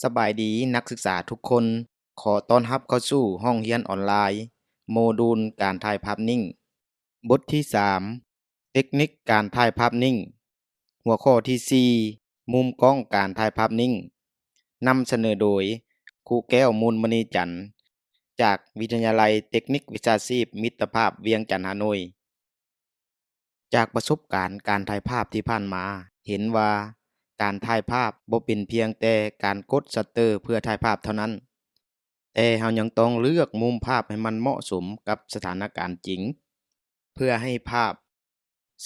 ສະບາຍດີນັກສຶກສາທຸກຄົນ, ຂໍຕ້ອນຮັບເຂົ້າສູ່ຫ້ອງຮຽນອອນລາຍ ໂມດູນການຖ່າຍພາບນິ້ງ ບົດທີສາມ ເຕັກນິກການຖ່າຍພາບນິ້ງ. ຫົວຂໍ້ທີສີ່ ມຸມກ້ອງການຖ່າຍພາບນິ້ງ. ນຳສະເໜີໂດຍ ຄູແກ້ວ ມູນມະນີຈັນ ຈາກວິທະຍາໄລເຕັກນິກວິຊາຊີບມິດຕະພາບວຽງຈັນ ຮ່າໂນ້ຍ. ຈາກປະສົບການການຖ່າຍພາບທີ່ຜ່ານມາ, ເຫັນວ່າການຖ່າຍພາບບໍ່ເປັນພຽງແຕ່ການກົດຊັດເຕີເພື່ອຖ່າຍພາບເທົ່ານັ້ນ, ແຕ່ເຮົາຍັງຕ້ອງເລືອກມຸມພາບໃຫ້ມັນເໝາະສົມກັບສະຖານະການຈິງ, ເພື່ອໃຫ້ພາບ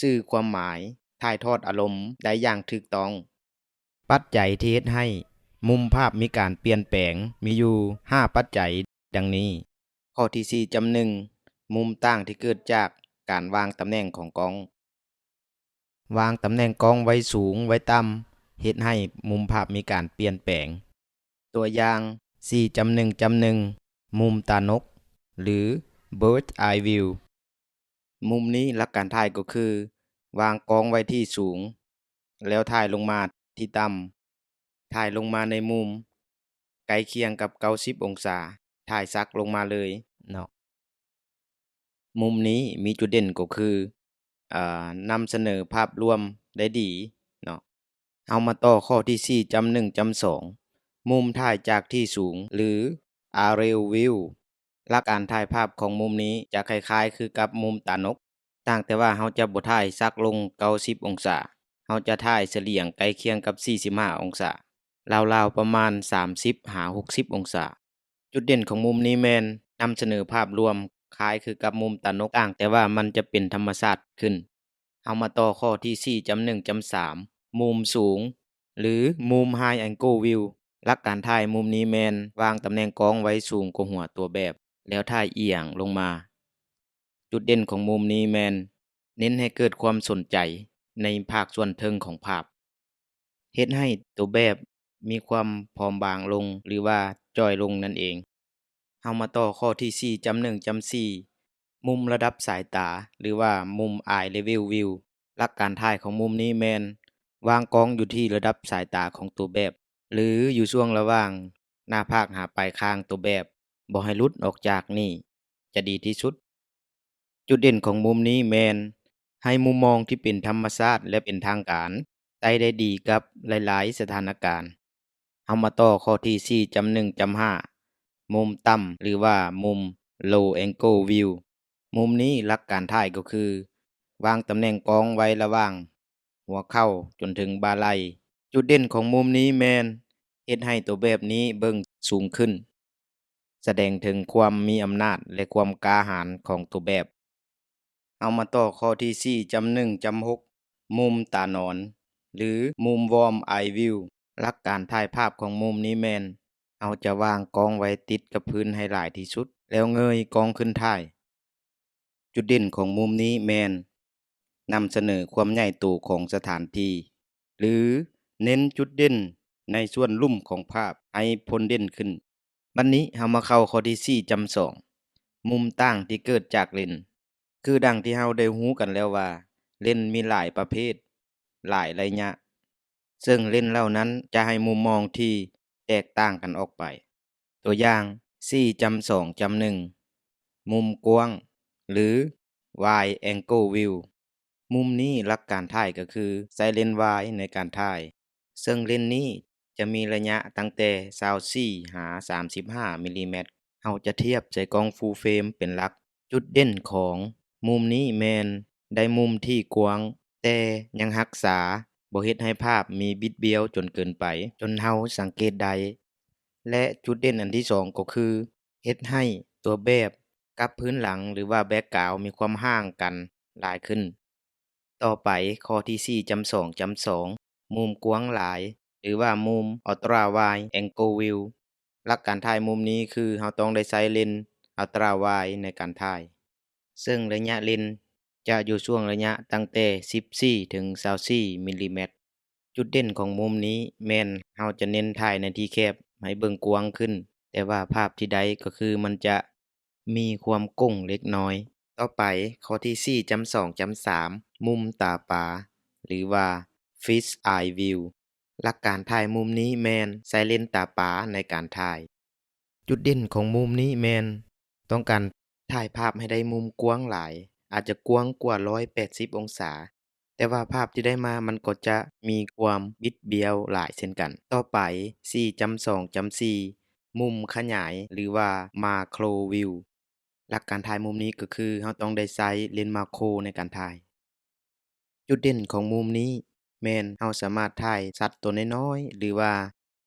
ສື່ຄວາມໝາຍ, ຖ່າຍທອດອາລົມໄດ້ຢ່າງຖືກຕ້ອງ. ປັດໄຈທີ່ເຮັດໃຫ້ມຸມພາບມີການປ່ຽນແປງມີຢູ່ຫ້າປັດໄຈ ດັ່ງນີ້. ຂໍ້ທີສີ່ ຈຳໜຶ່ງ ມຸມຕ່າງທີ່ເກີດຈາກການວາງຕຳແໜ່ງຂອງກ້ອງ. ວາງຕຳແໜ່ງກ້ອງໄວ້ສູງ, ໄວ້ຕ່ຳ ເຮັດໃຫ້ມຸມພາບມີການປ່ຽນແປງ. ຕົວຢ່າງ ສີ່ ຈຳໜຶ່ງ ຈຳໜຶ່ງ ມຸມຕານົກ ຫຼື Bird's Eye View. ມຸມນີ້ຫຼັກການຖ່າຍກໍຄື ວາງກ້ອງໄວ້ທີ່ສູງ ແລ້ວຖ່າຍລົງມາທີ່ຕ່ຳ, ຖ່າຍລົງມາໃນມຸມໃກ້ຄຽງກັບເກົ້າສິບອົງສາ, ຖ່າຍສັກລົງມາເລີຍເນາະ. ມຸມນີ້ມີຈຸດເດັ່ນກໍຄື ເອີ ນຳສະເໜີພາບລວມໄດ້ດີເນາະ. ເຮົາມາຕໍ່ຂໍ້ທີສີ່ ຈຳໜຶ່ງ ຈຳສອງ ມຸມຖ່າຍຈາກທີ່ສູງ ຫຼື Aerial View. ຫຼັກການຖ່າຍພາບຂອງມຸມນີ້ຈະຄ້າຍໆຄືກັບມຸມຕານົກ, ຕ່າງແຕ່ວ່າເຮົາຈະບໍ່ຖ່າຍສັກລົງເກົ້າສິບອົງສາ, ເຮົາຈະຖ່າຍສະຫຼຽງໃກ້ຄຽງກັບສີ່ສິບຫ້າອົງສາ, ລາວໆປະມານສາມສິບຫາຫົກສິບອົງສາ. ຈຸດເດັ່ນຂອງມຸມນີ້ແມ່ນນຳສະເໜີພາບລວມຄ້າຍຄືກັບມຸມຕານົກ, ຕ່າງແຕ່ວ່າມັນຈະເປັນທຳມະຊາດຂຶ້ນ. ເຮົາມາຕໍ່ຂໍ້ທີສີ່ ຈຳໜຶ່ງ ຈຳສາມ ມຸມສູງ ຫຼື ມຸມ High Angle View. ຫຼັກການຖ່າຍມຸມນີ້ແມ່ນວາງຕຳແໜ່ງກ້ອງໄວ້ສູງກວ່າຫົວຕົວແບບ ແລ້ວຖ່າຍອຽງລົງມາ. ຈຸດເດັ່ນຂອງມຸມນີ້ແມ່ນເນັ້ນໃຫ້ເກີດຄວາມສົນໃຈໃນພາກສ່ວນເທິງຂອງພາບ, ເຮັດໃຫ້ຕົວແບບມີຄວາມຜອມບາງລົງ ຫຼືວ່າຈ່ອຍລົງນັ້ນເອງ. ເຮົາມາຕໍ່ຂໍ້ທີສີ່ ຈຳໜຶ່ງ ຈຳສີ່ ມຸມລະດັບສາຍຕາ ຫຼືວ່າມຸມ Eye Level View. ຫຼັກການຖ່າຍຂອງມຸມນີ້ແມ່ນວາງກ້ອງຢູ່ທີ່ລະດັບສາຍຕາຂອງຕົວແບບ ຫຼືຢູ່ຊ່ວງລະຫວ່າງໜ້າຜາກຫາປາຍຄາງຕົວແບບ, ບໍ່ໃຫ້ຫຼຸດອອກຈາກນີ້ຈະດີທີ່ສຸດ. ຈຸດເດັ່ນຂອງມຸມນີ້ແມ່ນໃຫ້ມຸມມອງທີ່ເປັນທຳມະຊາດ ແລະ ເປັນທາງການ ໃຊ້ໄດ້ດີກັບຫຼາຍໆສະຖານະການ. ເຮົາມາຕໍ່ຂໍ້ທີສີ່ ຈຳໜຶ່ງ ຈຳຫ້າ ມຸມຕ່ຳ ຫຼືວ່າມຸມ Low Angle View. ມຸມນີ້ຫຼັກການຖ່າຍກໍຄື ວາງຕຳແໜ່ງກ້ອງໄວ້ລະຫວ່າງຫົວເຂົ່າຈົນເຖິງບ່າໄຫຼ່. ຈຸດເດັ່ນຂອງມຸມນີ້ແມ່ນເຮັດໃຫ້ຕົວແບບນີ້ເບິ່ງສູງຂຶ້ນ, ສະແດງເຖິງຄວາມມີອຳນາດ ແລະ ຄວາມກ້າຫານຂອງຕົວແບບ. ເຮົາມາຕໍ່ຂໍ້ທີສີ່ ຈຳໜຶ່ງ ຈຳຫົກ ມຸມຕານອນ ຫຼື ມຸມ Worm Eye View. ຫຼັກການຖ່າຍພາບຂອງມຸມນີ້ແມ່ນ ເຮົາຈະວາງກ້ອງໄວ້ຕິດກັບພື້ນໃຫ້ຫຼາຍທີ່ສຸດ ແລ້ວເງີຍກ້ອງຂຶ້ນຖ່າຍ. ຈຸດເດັ່ນຂອງມຸມນີ້ແມ່ນນຳສະເໜີຄວາມໃຫຍ່ໂຕຂອງສະຖານທີ່ ຫຼື ເນັ້ນຈຸດເດັ່ນໃນສ່ວນລຸ່ມຂອງພາບໃຫ້ພົ້ນເດັ່ນຂຶ້ນ. ບັດນີ້ເຮົາມາເຂົ້າຂໍ້ທີສີ່ ຈຳສອງ ມຸມຕ່າງທີ່ເກີດຈາກເລນ. ຄືດັ່ງທີ່ເຮົາໄດ້ຮູ້ກັນແລ້ວວ່າ ເລນມີຫຼາຍປະເພດ, ຫຼາຍໄລຍະ, ເຊິ່ງເລນເຫຼົ່ານັ້ນຈະໃຫ້ມຸມມອງທີ່ແຕກຕ່າງກັນອອກໄປ. ຕົວຢ່າງ ສີ່ ຈຳສອງ ຈຳໜຶ່ງ ມຸມກວ້າງ ຫຼື Wide Angle View. ມຸມນີ້ຫຼັກການຖ່າຍກໍຄືໃຊ້ເລນ Wide ໃນການຖ່າຍ, ເຊິ່ງເລນນີ້ຈະມີໄລຍະຕັ້ງແຕ່ຊາວສີ່ຫາສາມສິບຫ້າມິລລີແມັດ. ເຮົາຈະທຽບໃສ່ກ້ອງ Full Frame ເປັນຫຼັກ. ຈຸດເດັ່ນຂອງມຸມນີ້ແມ່ນໄດ້ມຸມທີ່ກວ້າງ, ແຕ່ຍັງຮັກສາບໍ່ເຮັດໃຫ້ພາບມີບິດບ້ຽວຈົນເກີນໄປ ຈົນເຮົາສັງເກດໄດ້. ແລະ ຈຸດເດັ່ນອັນທີສອງກໍຄື ເຮັດໃຫ້ຕົວແບບກັບພື້ນຫຼັງ ຫຼືວ່າ background ມີຄວາມຫ່າງກັນຫຼາຍຂຶ້ນ. ຕໍ່ໄປ ຂໍ້ທີສີ່ ຈຳສອງ ຈຳສອງ ມຸມກວ້າງຫຼາຍ ຫຼືວ່າມຸມ Ultra Wide Angle View. ຫຼັກການຖ່າຍມຸມນີ້ຄືເຮົາຕ້ອງໄດ້ໃຊ້ເລນ Ultra Wide ໃນການຖ່າຍ, ເຊິ່ງໄລຍະເລນຈະຢູ່ຊ່ວງໄລຍະຕັ້ງແຕ່ສິບສີ່ເຖິງຊາວສີ່ມິລລີແມັດ. ຈຸດເດັ່ນຂອງມຸມນີ້ແມ່ນເຮົາຈະເນັ້ນຖ່າຍໃນທີ່ແຄບໃຫ້ເບິ່ງກວ້າງຂຶ້ນ, ແຕ່ວ່າພາບທີ່ໄດ້ກໍຄືມັນຈະມີຄວາມກົງເລັກນ້ອຍ. ຕໍ່ໄປ ຂໍ້ທີສີ່ ຈຳສອງ ຈຳສາມ ມຸມຕາປາ ຫຼືວ່າ Fish Eye View. ຫຼັກການຖ່າຍມຸມນີ້ແມ່ນໃຊ້ເລນຕາປາໃນການຖ່າຍ. ຈຸດເດັ່ນຂອງມຸມນີ້ແມ່ນຕ້ອງການຖ່າຍພາບໃຫ້ໄດ້ມຸມກວ້າງຫຼາຍ, ອາດຈະກວ້າງກວ່າຮ້ອຍແປດສິບອົງສາ, ແຕ່ວ່າພາບທີ່ໄດ້ມາມັນກໍຈະມີຄວາມບິດບ້ຽວຫຼາຍເຊັ່ນກັນ. ຕໍ່ໄປ ສີ່ຈ້ຳສອງຈ້ຳສີ່ ມຸມຂະຫຍາຍ ຫຼືວ່າ Macro View. ຫຼັກການຖ່າຍມຸມນີ້ກໍຄືເຮົາຕ້ອງໄດ້ໃຊ້ເລນມາໂຄໃນການຖ່າຍ. ຈຸດເດັ່ນຂອງມຸມນີ້ແມ່ນເຮົາສາມາດຖ່າຍສັດຕົວນ້ອຍໆ ຫຼືວ່າ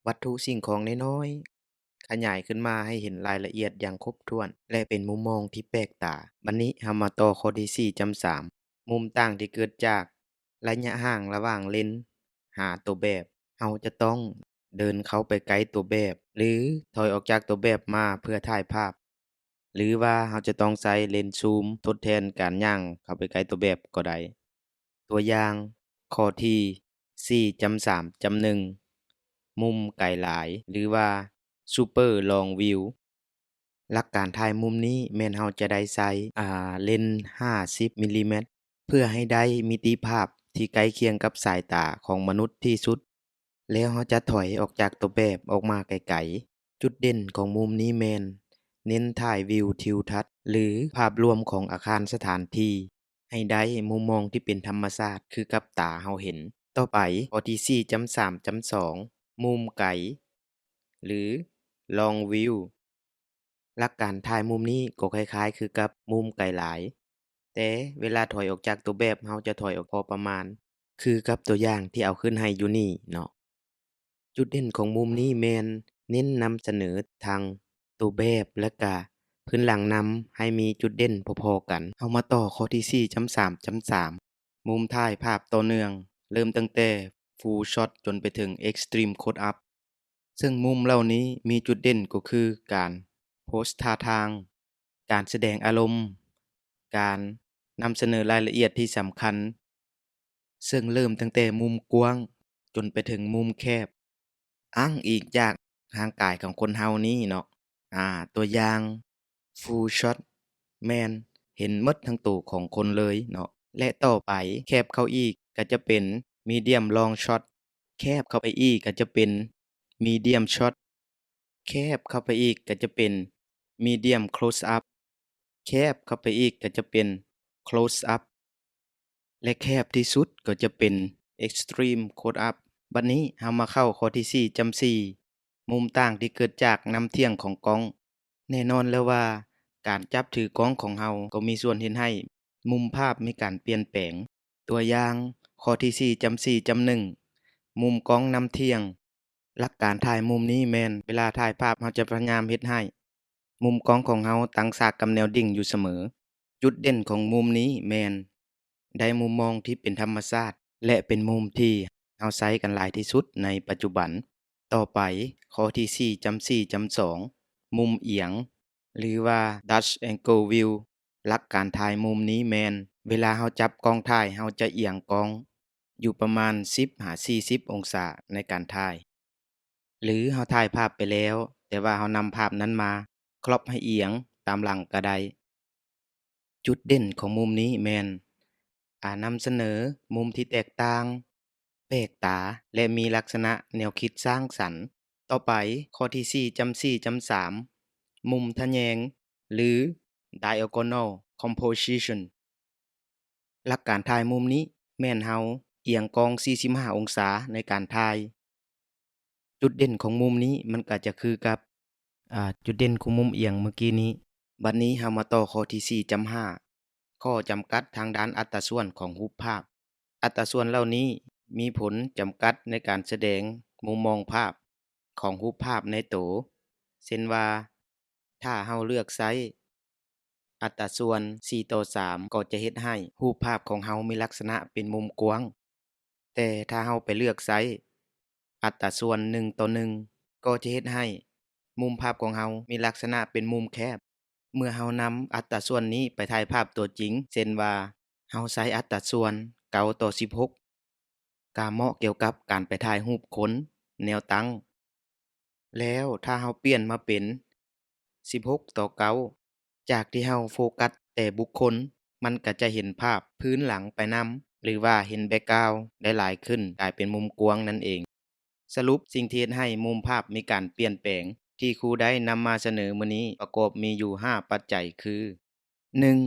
ວັດຖຸສິ່ງຂອງນ້ອຍໆ ຂະຫຍາຍຂຶ້ນມາໃຫ້ເຫັນລາຍລະອຽດຢ່າງຄົບຖ້ວນ ແລະ ເປັນມຸມມອງທີ່ແປກຕາ. ບັດນີ້ເຮົາມາຕໍ່ຂໍ້ທີສີ່ຈ້ຳສາມ ມຸມຕ່າງທີ່ເກີດຈາກໄລຍະຫ່າງລະຫວ່າງເລນຫາຕົວແບບ. ເຮົາຈະຕ້ອງເດີນເຂົ້າໄປໃກ້ຕົວແບບ ຫຼື ຖອຍອອກຈາກຕົວແບບມາເພື່ອຖ່າຍພາບ. ຫຼືວ່າເຮົາຈະຕ້ອງໃຊ້ເລນຊູມທົດແທນການຍ່າງເຂົ້າໄປໃກ້ຕົວແບບກໍໄດ້. ຕົວຢ່າງ ຂໍ້ທີສີ່ຈ້ຳສາມຈ້ຳໜຶ່ງ ມຸມໄກຫຼາຍ ຫຼືວ່າ Super Long View. ຫຼັກການຖ່າຍມຸມນີ້ແມ່ນເຮົາຈະໄດ້ໃຊ້ ອາ ເລນຫ້າສິບມິລລີແມັດ ເພື່ອໃຫ້ໄດ້ມິຕິພາບທີ່ໃກ້ຄຽງກັບສາຍຕາຂອງມະນຸດທີ່ສຸດ. ແລ້ວເຮົາຈະຖອຍອອກຈາກຕົວແບບອອກມາໄກໆ. ຈຸດເດັ່ນຂອງມຸມນີ້ແມ່ນເນັ້ນຖ່າຍວິວທິວທັດ ຫຼື ພາບລວມຂອງອາຄານສະຖານທີ່ ໃຫ້ໄດ້ມຸມມອງທີ່ເປັນທຳມະຊາດຄືກັບຕາເຮົາເຫັນ. ຕໍ່ໄປ ຂໍ້ທີສີ່ຈ້ຳສາມຈ້ຳສອງ ມຸມໄກ ຫຼື Long View. ຫຼັກການຖ່າຍມຸມນີ້ກໍຄ້າຍໆຄືກັບມຸມໄກຫຼາຍ, ແຕ່ເວລາຖອຍອອກຈາກຕົວແບບ ເຮົາຈະຖອຍອອກພໍປະມານ ຄືກັບຕົວຢ່າງທີ່ເອົາຂຶ້ນໃຫ້ຢູ່ນີ້ເນາະ. ຈຸດເດັ່ນຂອງມຸມນີ້ແມ່ນເນັ້ນນຳສະເໜີທັງຕົວແບບ ແລະ ກະພື້ນຫຼັງນຳໃຫ້ມີຈຸດເດັ່ນພໍໆກັນ. ເຮົາມາຕໍ່ຂໍ້ທີສີ່ຈ້ຳສາມຈ້ຳສາມ ມຸມຖ່າຍພາບຕໍ່ເນື່ອງ ເລີ່ມຕັ້ງແຕ່ Full Shot ຈົນໄປເຖິງ Extreme Close Up. ເຊິ່ງມຸມເຫຼົ່ານີ້ມີຈຸດເດັ່ນກໍຄືການໂພສທ່າທາງ, ການສະແດງອາລົມ, ການນຳສະເໜີລາຍລະອຽດທີ່ສຳຄັນ, ເຊິ່ງເລີ່ມຕັ້ງແຕ່ມຸມກວ້າງຈົນໄປເຖິງມຸມແຄບ, ອ້າງອີງຈາກຮ່າງກາຍຂອງຄົນເຮົານີ້ເນາະ. ອາ ຕົວຢ່າງ Full Shot ແມ່ນເຫັນໝົດທັງໂຕຂອງຄົນເລີຍເນາະ ແລະ ຕໍ່ໄປແຄບເຂົ້າອີກກໍຈະເປັນ Medium Long Shot, ແຄບເຂົ້າໄປອີກກໍຈະເປັນ Medium Shot, ແຄບເຂົ້າໄປອີກກໍຈະເປັນ Medium Close Up, ແຄບເຂົ້າໄປອີກກໍຈະເປັນ Close Up ແລະ ແຄບທີ່ສຸດກໍຈະເປັນ Extreme Close Up. ບັດນີ້ເຮົາມາເຂົ້າຂໍ້ທີສີ່ຈ້ຳສີ່ ມຸມຕ່າງທີ່ເກີດຈາກນ້ຳທ່ຽງຂອງກ້ອງ. ແນ່ນອນແລ້ວວ່າ ການຈັບຖືກ້ອງຂອງເຮົາກໍມີສ່ວນເຮັດໃຫ້ມຸມພາບມີການປ່ຽນແປງ. ຕົວຢ່າງ ຂໍ້ທີສີ່ຈ້ຳສີ່ຈ້ຳໜຶ່ງ ມຸມກ້ອງນ້ຳທ່ຽງ. ຫຼັກການຖ່າຍມຸມນີ້ແມ່ນເວລາຖ່າຍພາບ ເຮົາຈະພະຍາຍາມເຮັດໃຫ້ມຸມກ້ອງຂອງເຮົາຕັ້ງສາກກັບແນວດິ້ງຢູ່ສະເໝີ. ຈຸດເດັ່ນຂອງມຸມນີ້ແມ່ນໄດ້ມຸມມອງທີ່ເປັນທຳມະຊາດ ແລະ ເປັນມຸມທີ່ເຮົາໃຊ້ກັນຫຼາຍທີ່ສຸດໃນປັດຈຸບັນ. ຕໍ່ໄປ ຂໍ້ທີສີ່ຈ້ຳສີ່ຈ້ຳສອງ ມຸມອຽງ ຫຼືວ່າ Dutch Angle View. ຫຼັກການຖ່າຍມຸມນີ້ແມ່ນ ເວລາເຮົາຈັບກ້ອງຖ່າຍ ເຮົາຈະອຽງກ້ອງຢູ່ປະມານສິບຫາສີ່ສິບອົງສາໃນການຖ່າຍ ຫຼືເຮົາຖ່າຍພາບໄປແລ້ວ ແຕ່ວ່າເຮົານຳພາບນັ້ນມາ crop ໃຫ້ອຽງຕາມຫຼັງກໍໄດ້. ຈຸດເດັ່ນຂອງມຸມນີ້ແມ່ນ ອາ ນຳສະເໜີມຸມທີ່ແຕກຕ່າງ, ແປກຕາ ແລະ ມີລັກສະນະແນວຄິດສ້າງສັນ. ຕໍ່ໄປ ຂໍ້ທີສີ່ຈ້ຳສີ່ຈ້ຳສາມ ມຸມທະແຍງ ຫຼື Diagonal Composition. ຫຼັກການຖ່າຍມຸມນີ້ແມ່ນເຮົາອຽງກ້ອງສີ່ສິບຫ້າອົງສາໃນການຖ່າຍ. ຈຸດເດັ່ນຂອງມຸມນີ້ມັນກໍຈະຄືກັບ ອາ ຈຸດເດັ່ນຂອງມຸມອຽງເມື່ອກີ້ນີ້. ບັດນີ້ເຮົາມາຕໍ່ຂໍ້ທີສີ່ຈ້ຳຫ້າ ຂໍ້ຈຳກັດທາງດ້ານອັດຕາສ່ວນຂອງຮູບພາບ. ອັດຕາສ່ວນເຫຼົ່ານີ້ມີຜົນຈຳກັດໃນການສະແດງມຸມມອງພາບຂອງຮູບພາບໃນໂຕ. ເຊັ່ນວ່າ ຖ້າເຮົາເລືອກໃຊ້ອັດຕາສ່ວນສີ່ຕໍ່ສາມ ກໍຈະເຮັດໃຫ້ຮູບພາບຂອງເຮົາມີລັກສະນະເປັນມຸມກວ້າງ, ແຕ່ຖ້າເຮົາໄປເລືອກໃຊ້ອັດຕາສ່ວນໜຶ່ງຕໍ່ໜຶ່ງ ກໍຈະເຮັດໃຫ້ມຸມພາບຂອງເຮົາມີລັກສະນະເປັນມຸມແຄບ. ເມື່ອເຮົານຳອັດຕາສ່ວນນີ້ໄປຖ່າຍພາບຕົວຈິງ, ເຊັ່ນວ່າ ເຮົາໃຊ້ອັດຕາສ່ວນເກົ້າຕໍ່ສິບຫົກ ກະເໝາະກ່ຽວກັບການໄປຖ່າຍຮູບຄົນແນວຕັ້ງ. ແລ້ວຖ້າເຮົາປ່ຽນມາເປັນສິບຫົກຕໍ່ເກົ້າ ຈາກທີ່ເຮົາໂຟກັສແຕ່ບຸກຄົນ, ມັນກະຈະເຫັນພາບພື້ນຫຼັງໄປນຳ ຫຼືວ່າເຫັນ background ໄດ້ຫຼາຍຂຶ້ນ, ກາຍເປັນມຸມກວ້າງນັ້ນເອງ. ສະຫຼຸບສິ່ງທີ່ເຮັດໃຫ້ມຸມພາບມີການປ່ຽນແປງ ທີ່ຄູໄດ້ນຳມາສະເໜີມື້ນີ້ ປະກອບມີຢູ່ຫ້າປັດໄຈຄື: ໜຶ່ງ,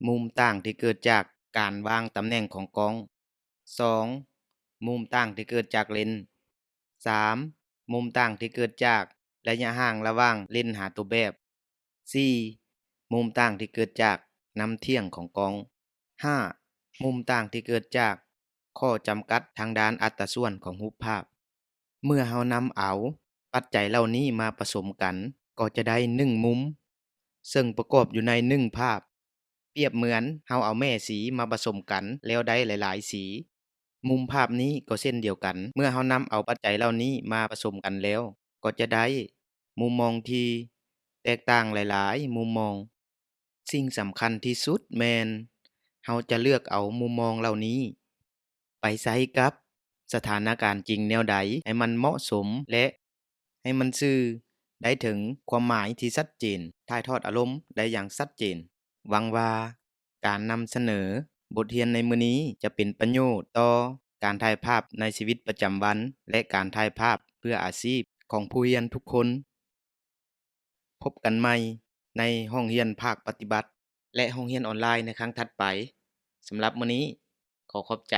ມຸມຕ່າງທີ່ເກີດຈາກການວາງຕຳແໜ່ງຂອງກ້ອງ. ສອງ, ມຸມຕ່າງທີ່ເກີດຈາກເລນ. ສາມ, ມຸມຕ່າງທີ່ເກີດຈາກໄລຍະຫ່າງລະຫວ່າງເລນຫາຕົວແບບ. ສີ່, ມຸມຕ່າງທີ່ເກີດຈາກນ້ຳທ່ຽງຂອງກ້ອງ. ຫ້າ, ມຸມຕ່າງທີ່ເກີດຈາກຂໍ້ຈຳກັດທາງດ້ານອັດຕາສ່ວນຂອງຮູບພາບ. ເມື່ອເຮົານຳເອົາປັດໄຈເຫຼົ່ານີ້ມາປະສົມກັນ ກໍຈະໄດ້ໜຶ່ງມຸມ ເຊິ່ງປະກອບຢູ່ໃນໜຶ່ງພາບ. ປຽບເໝືອນເຮົາເອົາແມ່ສີມາປະສົມກັນແລ້ວໄດ້ຫຼາຍໆສີ. ມຸມພາບນີ້ກໍເຊັ່ນດຽວກັນ, ເມື່ອເຮົານຳເອົາປັດໄຈເຫຼົ່ານີ້ມາປະສົມກັນແລ້ວ ກໍຈະໄດ້ມຸມມອງທີ່ແຕກຕ່າງຫຼາຍໆມຸມມອງ. ສິ່ງສຳຄັນທີ່ສຸດແມ່ນ ເຮົາຈະເລືອກເອົາມຸມມອງເຫຼົ່ານີ້ໄປໃຊ້ກັບສະຖານະການຈິງແນວໃດໃຫ້ມັນເໝາະສົມ ແລະ ໃຫ້ມັນສື່ໄດ້ເຖິງຄວາມໝາຍທີ່ຊັດເຈນ, ຖ່າຍທອດອາລົມໄດ້ຢ່າງຊັດເຈນ. ຫວັງວ່າການນຳສະເໜີບົດຮຽນໃນມື້ນີ້ຈະເປັນປະໂຫຍດຕໍ່ການຖ່າຍພາບໃນຊີວິດປະຈຳວັນ ແລະ ການຖ່າຍພາບເພື່ອອາຊີບຂອງຜູ້ຮຽນທຸກຄົນ. ພົບກັນໃໝ່ໃນຫ້ອງຮຽນພາກປະຕິບັດ ແລະ ຫ້ອງຮຽນອອນລາຍໃນຄັ້ງຖັດໄປ. ສຳລັບມື້ນີ້ ຂໍຂອບໃຈ.